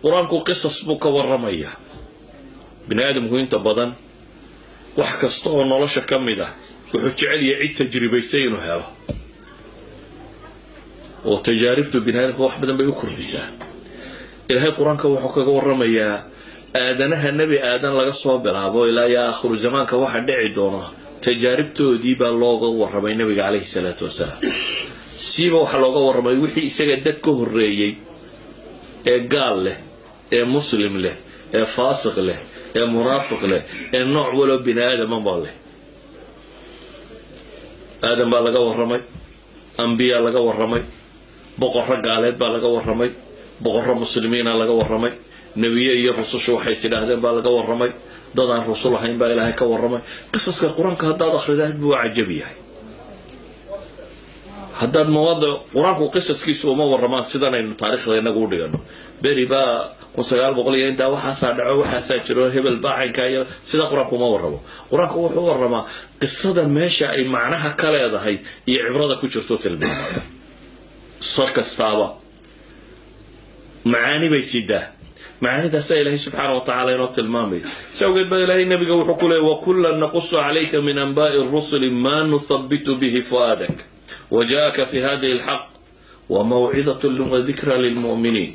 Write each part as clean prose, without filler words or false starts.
Qur-aanku qisas buu ka warramayaa. Bini aadamku inta badan wax kasta oo nolosha ka mid ah wuxuu jecel yahay cid tajribaysay inuu helo, oo tajaaribtu bini aadamka wax badan bay u kordhisaa. Ilaahay Qur-aanka wuxuu kaga warramayaa aadanaha, Nebi Aadan laga soo bilaabo ilaa iyo aakhiru zamaanka waxa dhici doona. Tajaaribtoodii baa looga warramay Nebiga calayhi salaatu wasalaam. Siiba waxaa looga warramay wixii isaga dad ka horreeyey, ee gaal leh, ee muslim leh, ee faasiq leh, ee munaafiq leh, ee nooc waloo bini aadamaba leh. Aadam baa laga warramay, ambiyaa laga warramay, boqorro gaaleed baa laga warramay, boqorro muslimiina laga warramay, nebiye iyo rusushu waxay is idhaahdeen baa laga warramay, dad aan rusul ahayn baa Ilaahay ka warramay. Qisaska Qur-aanka haddaad akhrido, aad buu cajab yahay. Haddaad mawaadic Qur-aanku qisaskiisu uma warramaan sidan aynu taariikhda inagu u dhigano. Beri baa 1900 iyo intaa waxaasaa dhaco, waxaasaa jiro, hebel baa caynkaa iyo sida Qur-aanku uma warramo. Qur-aanku wuxuu warramaa qisada meesha ay macnaha ka leedahay iyo cibrada ku jirto tilmaamaya. Qiso kastaaba macaani bay sidaa, macaanidaasaa Ilaahay subxaana wa tacaala inoo tilmaamaya. Si awgeed baa Ilaahay Nebiga wuxuu ku leeyay: وكلا نقص عليك من أنباء الرسل ما نثبت به فؤادك وجاءك في هذه الحق وموعظة وذكرى للمؤمنين.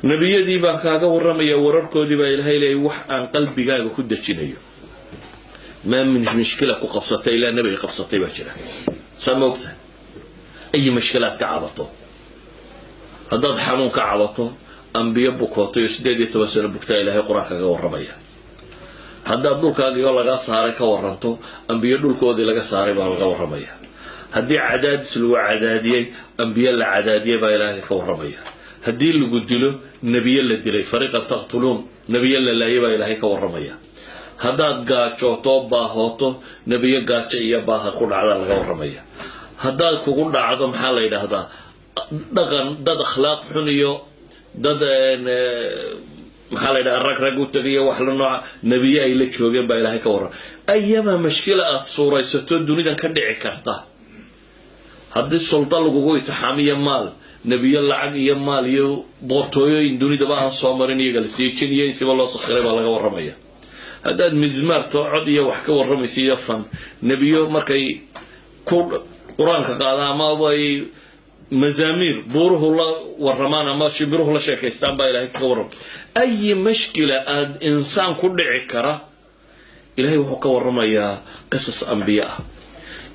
Nebiyadii baan kaaga warramaya wararkoodii, baa Ilaahay leeyay, wax aan qalbigaaga ku dejinayo. Maa min mishkila ku qabsatay ilaa nebiga qabsatay baa jira, saa ma ogtahay? Ay mashkilaad ka cabato, haddaad xanuun ka cabato, ambiyo bukootay oo 18 sano bugtaa Ilaahay Qur-aanka kaga warramaya. Haddaad dhulkaagioo lagaa saaray ka waranto, ambiyo dhulkoodii laga saaray baa laga warramaya. Haddii cadaadis lagu cadaadiyey, ambiyo la cadaadiyey baa Ilaahay ka warramaya. Haddii lagu dilo, nebiye la dilay, فريقا تقتلون, nebiye la laayay baa Ilaahay ka warramaya. Haddaad gaajooto, baahooto, nebiyo gaajo iyo baaha ku dhacdaa laga warramaya. Haddaad kugu dhacdo, maxaa la yidhaahdaa, dhaqan dad akhlaaq xun iyo dad, maxaa la yidhaha, rag rag u tegayo, wax la nooca, nebiye ay la joogeen baa Ilaahay ka warrama. Ayamaa mashkila aada suuraysato dunidan ka dhici karta, haddii sulda lagugu itixaamiyo maal, nebiyo lacag iyo maal iyo boqortooyooyin dunidaba aan soo marin iyaga la siiyey, jin iyo insiba loo sakhiray baa laga warramaya. Haddaad mizmaarto, cod iyo wax ka warramaysa iyo fan, nebiyo markay ku Qur-aanka qaadaan ama ay mazaamiir buuruhu la warramaan ama shimbiruhu la sheekaystaan baa Ilahay kaga warrama. Ayi mashkila aada insaan ku dhici kara, Ilahay wuxuu ka warramayaa qisas ambiye ah.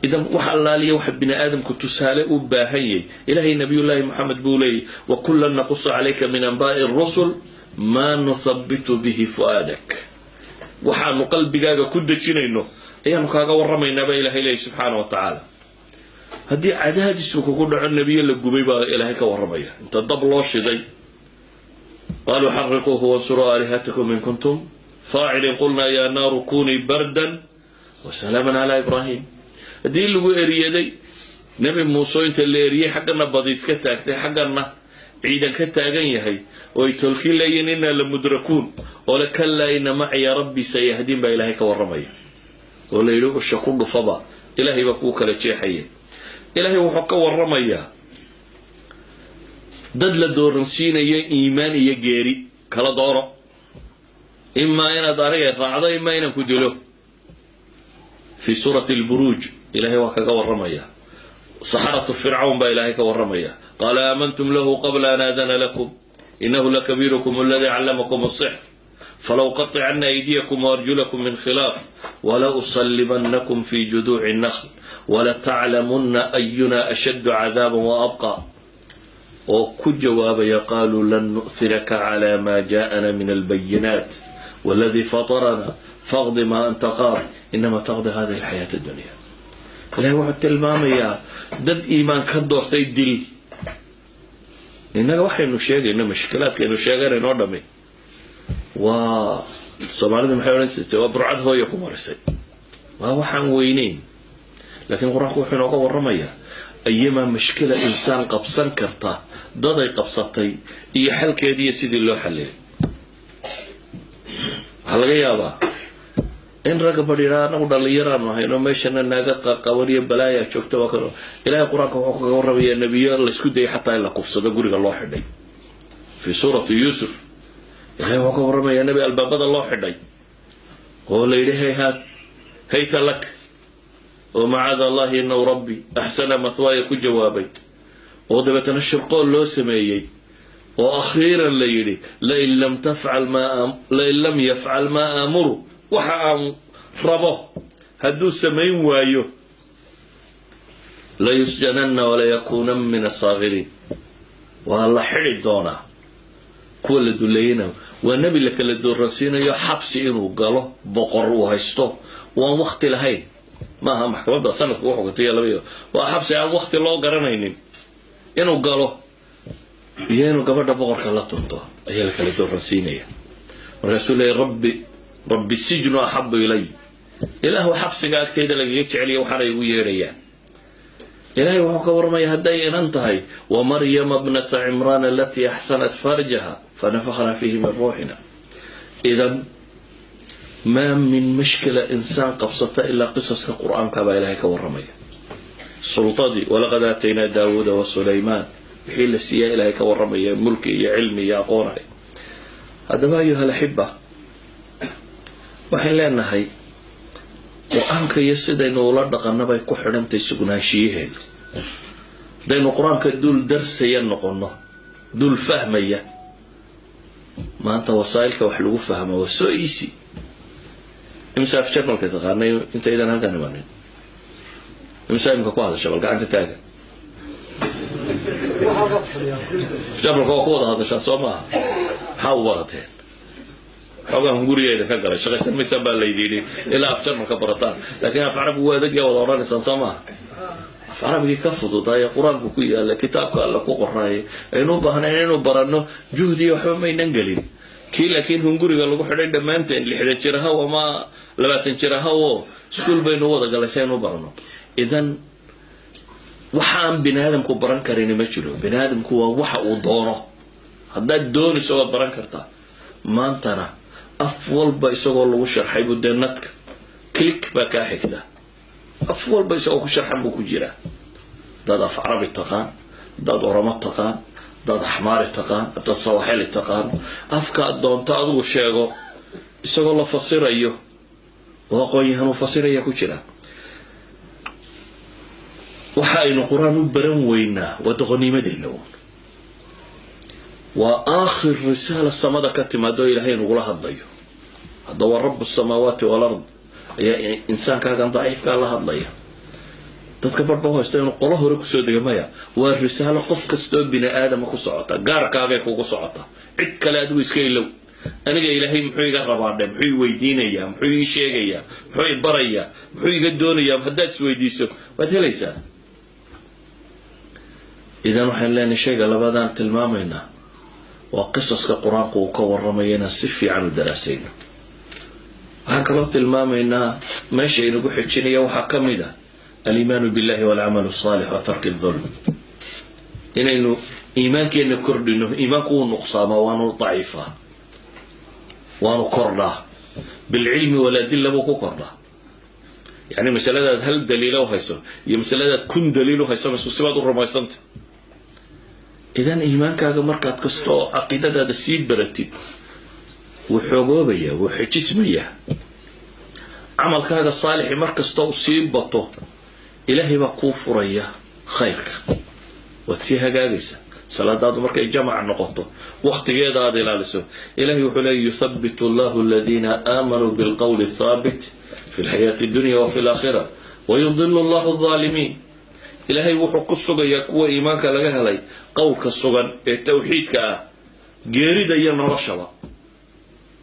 Idan wax allaaliya waxa bini aadamku tusaale u baahan yahy, Ilahay Nabiyullaahi Moxamed buu leeyay: وكلا نقص عليك من أنباء الرسل ما نثبت به فؤادك. Waxaanu qalbigaaga ku dejinayno ayaanu kaaga warramaynaa, baa Ilahay leeyay subxaana wa tacaala. Haddii cadaadisku kugu dhaco, nebiyo la gubay baa Ilaahay ka warramaya, inta dab loo shiday: قالوا حرقوه وانصروا آلهتكم إن كنتم فاعلين، قلنا يا نار كوني بردا وسلاما على إبراهيم. Haddii lagu eriyaday, Nebi Muuse inta la eriyey, xaggana badiis ka taagtay, xaggana ciidan ka taagan yahay, oo ay tolki leeyihin إنا لمدركون, oo le كلا إن معي ربي سيهدين, baa Ilaahay ka warramaya, oo la yidhi usha ku dhufaba, Ilaahay baa kuu kala jeexaya. Ilaahay wuxuu ka warramayaa dad la dooransiinayo iimaan iyo geeri, kala dooro, imaa inaad aniga raacdo, imaa inaan ku dilo. في سورة البروج Ilaahay waa kaga warramaya. سحرة فرعون baa Ilaahay ka warramaya: قال آمنتم له قبل أن آذن لكم، إنه لكبيركم الذي علمكم السحر، فلأقطعن أيديكم وأرجلكم من خلاف ولأصلبنكم في جذوع النخل ولتعلمن أينا أشد عذابا وأبقى. Oo ku jawaabaya: قالوا لن نؤثرك على ما جاءنا من البينات والذي فطرنا، فاقض ما أنت قاض، إنما تقضي هذه الحياة الدنيا. Ilahay wuxuu tilmaamayaa dad iimaan ka doortay dil. Innaga waxaynu sheegayno, mashkilaadkaynu sheeganayno o dhami, waa Soomaalidu maxay odhan jirtay? Waa burcad hooya ku marisay, waa waxaan weyneyn. Laakiin Qur-aanku wuxuu inooga warramayaa ayamaa mashkila insaan qabsan karta, daday qabsatay iyo xalkeediiyo sidii loo xallilay. Waxaa laga yaabaa in ragga badhiraa anagu dhallinyaraanu ahayno, meeshana naaga qaqaban iyo balaayaa joogta. Waa kan Ilaahay Qur-aanka wuxuu kaga warramayaa nebiyo laysku dayay xataa in la kufsado, guriga loo xidhay. Fi suurati Yuusuf Ilahay wuxuu ka warramayaa nebi albaabada loo xidhay oo la yidhi hayhaat hayta lak, oo macaada Allahi inahu rabbi axsana mathwaaya ku jawaabay, oo dabeetana shirqool loo sameeyey, oo akhiiran la yidhi lain lam tafcal maa lain lam yafcal maa aamuru, waxa aan rabo hadduu samayn waayo, layusjananna walayakuunan min asaakiriin, waa la xidhi doonaa kuwa la duleeyana. Waa nebi la kala dooransiinayo xabsi inuu galo boqor uu haysto waan wakti lahayn. Maaha maxkamadda sanadka u xukantay laba, waa xabsi aan wakti loo garanaynin inuu galo iyo inuu gabadha boqorka la tunto ayaa la kala dooransiinaya. Markaasuu leeyay rabbi rabbi sijnu axabu ilay, Ilaahu xabsiga agtayda lagaga jeceliya waxaana igu yeedhayaan. Ilahay wuxuu ka warramaya hadday inan tahay wa Maryama bnata Cimraan alatii axsanat farjaha fanafakhnaa fiihi min ruuxina. Idan maa min mashkila insaan qabsata ilaa qisaska Qur-aanka baa Ilahay ka warramaya. Sultadii walaqad aataynaa Daawuuda wa Sulaymaan wixii la siiyaa Ilahay ka warramaya, mulki iyo cilmi iyo aqoonahay. Haddaba ayuha alaxiba, waxayn leenahay Qur-aanka iyo sidaynu ula dhaqanno bay ku xidhantay sugnaanshiyaheenu. Haddaynu Qur-aanka dul darsaya noqonno, dul fahmaya, maanta wasaa'ilka wax lagu fahmo waa so easy. Imisa af Jarmalka taqaanay intaydan halkan imanin? Imisa imika ku hadasha? Bal gacanta taaga. Jarmalka waa ku wada hadashaa, soo maaha? Maxaa u barateen? Xoogaan hunguriga idinka galay, shaqaysan maysaan baa laydi yidhi ilaa af Jarmalka barataan, laakiin af Carabigu waa adagyaa, wada odhanaysaan, soo maaha? Af Carabigii ka fududaaye Qur-aanku ku yaalla, kitaabka Alla ku qoraaye, aynu u baahnayn inuu baranno, juhdiya waxba maynan gelin kii. Laakiin hunguriga lagu xidhay dhammaanteen 60 jir ahaw ama 20 jir ahaw oo iskuul baynu wada galay si aynu u baranno. Idan waxaan bini aadamku baran karini ma jiro. Bini aadamku waa waxa uu doono. Haddaad doonayso waad baran kartaa. Maantana af walba isagoo lagu sharxay buu dee nadka click baa kaa xigta, af walba isagoo ku sharxan buu ku jiraa. Haddaad af Carabi taqaan, haddaad Oromo taqaan, haddaad Axmaari taqaan, haddaad Sawaxili taqaan, afkaad doonto adigu sheego, isagoo la fasirayo oo aqoon-yahan uu fasiraya ku jira. Waxa aynu Qur-aan u baran weynaa waa doqonimadeenna uun. Waa aakhir risaala samada ka timaado Ilaahay nagula hadlayo. Hadda waa rabu samaawaati walard ayaa insaankaagan daciifkaa la hadlaya. Dadka barhba haysta inuu qolo hore kusoo dega, maya, waa risaalo qof kastoo bini aadama ku socota, gaarkaagay kugu socota, cid kale adigu iska ilow. Aniga Ilaahay muxuu iga rabaadhe? Muxuu i weydiinayaa? Muxuu ii sheegayaa? Muxuu i barayaa? Muxuu iga doonayaa? Haddaad isweydiiso waad helaysaa. Idan waxaan leenahay shayga labaadaan tilmaamaynaa waa qisaska Qur-aanku uu ka warramayo inaan si fiican u daraasayno. Waxaan kaloo tilmaamaynaa meesha inagu xijinaya waxaa ka mid ah aliimaanu billahi walcamalu asaalix wa tarki dulm, inaynu iimaankeenna kordhino. Iimaanku wuu nuqsaamaa, waanu daciifaa, waanu kordhaa, bilcilmi waladilla buu ku kordhaa. Yani masaladaad hal daliila uhayso iyo masaladaad 1000 daliil uhayso masu sibaad u rumaysanta. Idan iimaankaaga markaad kasta oo caqiidadaada sii baratid wuu xoogoobayaa, wuu xejismayaa. Camalkaaga saalixi mar kasta uu sii bato, Ilaahay baa kuu furaya khayrka, waad sii hagaagaysaa. Salaadaadu markay jamac noqoto, waktigeeda aad ilaaliso, Ilahay wuxuu leey yuthabitu allahu aladiina aamanuu bilqowli athaabit fi lxayaati addunya wa fi alaakhira wayudilu allahu alظaalimiin. Ilaahay wuxuu ku sugayaa kuwa iimaanka laga helay qowlka sugan ee tawxiidka ah geerida iyo noloshaba.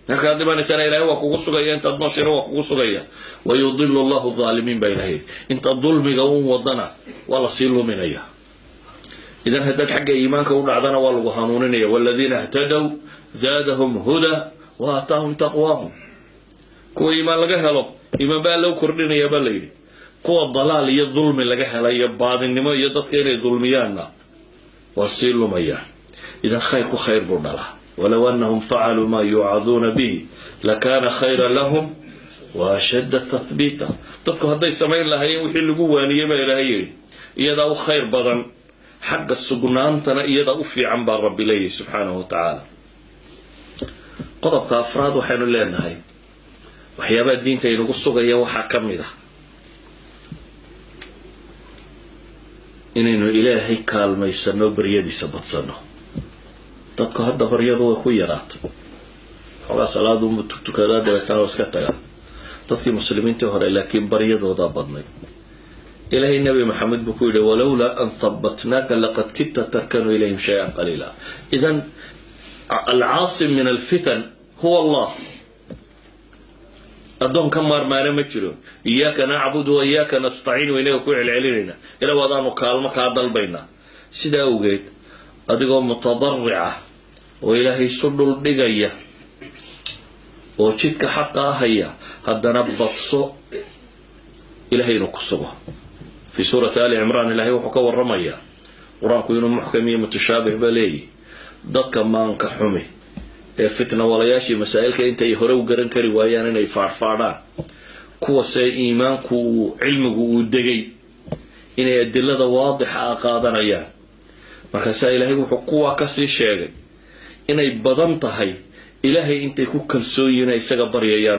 Markaad dhimanaysana Ilahay waa kugu sugaya, intaad nooshina waa kugu sugaya. Wayudilu allahu alظaalimiin baa Ilahay, inta dulmiga un wadana waa lasii luminaya. Idan haddaad xagga iimaanka u dhacdana waa lagu hanuuninaya. Waladiina اhtadow zaadahum huda wa aataahum taqwaahum. Kuwa iimaan laga helo iimaan baa loo kordhinaya baa la yidhi. Kuwa dalaal iyo dulmi laga helay iyo baadinimo iyo dadka inay dulmiyaanna waa sii lumayaan. Idan khayrku khayr buu dhalaa. Walow anahum facaluu maa yuucaduuna bihi lakana khayra lahum wa ashadda tathbiita. Dadku hadday samayn lahaayeen wixii lagu waaniyey baa Ilaahay yidhi, iyadaa u khayr badan. Xagga sugnaantana iyada u fiican baa Rabbi leeyahy subxaanahu wa tacaala. Qodobka afraad waxaynu leenahay, waxyaabaha diinta inugu sugaya waxaa ka mid ah inaynu Ilaahay kaalmaysano, baryadiisa badsano. Dadku hadda baryadu way ku yaraatay, xoogaa salaadunbu tugtukadaa, dabeetana waa iska tagaa. Dadkii muslimiintii hore laakiin baryadoodaa badnay. Ilaahay Nebi Maxamed buu ku yidhi: "Walowlaa an thabbatnaaka laqad kidta tarkanu ilayhim shay-an qaliila." Idan alcaasim min alfitan huwa Allah. Addoon ka maarmaana ma jiro. "Iyaaka nacbudu wa iyaaka nastaciin" waynaga ku celcelinayna, ila wadaanu kaalmo kaa dalbaynaa. Sidaa awgeed, adigoo mutadarica oo Ilaahay isu dhul dhigaya oo jidka xaqa ahaya, haddana badso Ilahay inuu ku sugo. Fii suurati Ali Cimraan Ilahay wuxuu ka waramayaa, qur-aanku inuu muxkam iyo mutashaabih ba leeyihi, dadka maanka xumi ee fitna walayaashii masaa'ilka intay hore u garan kari waayaan inay faadhfaadhaan, kuwase iimaanku uu cilmigu uu degay inay adilada waadixa a qaadanayaan. Markaasaa Ilaahay wuxuu kuwaa kasii sheegay inay badan tahay Ilaahay intay ku kalsoon yihiin isaga baryayaan.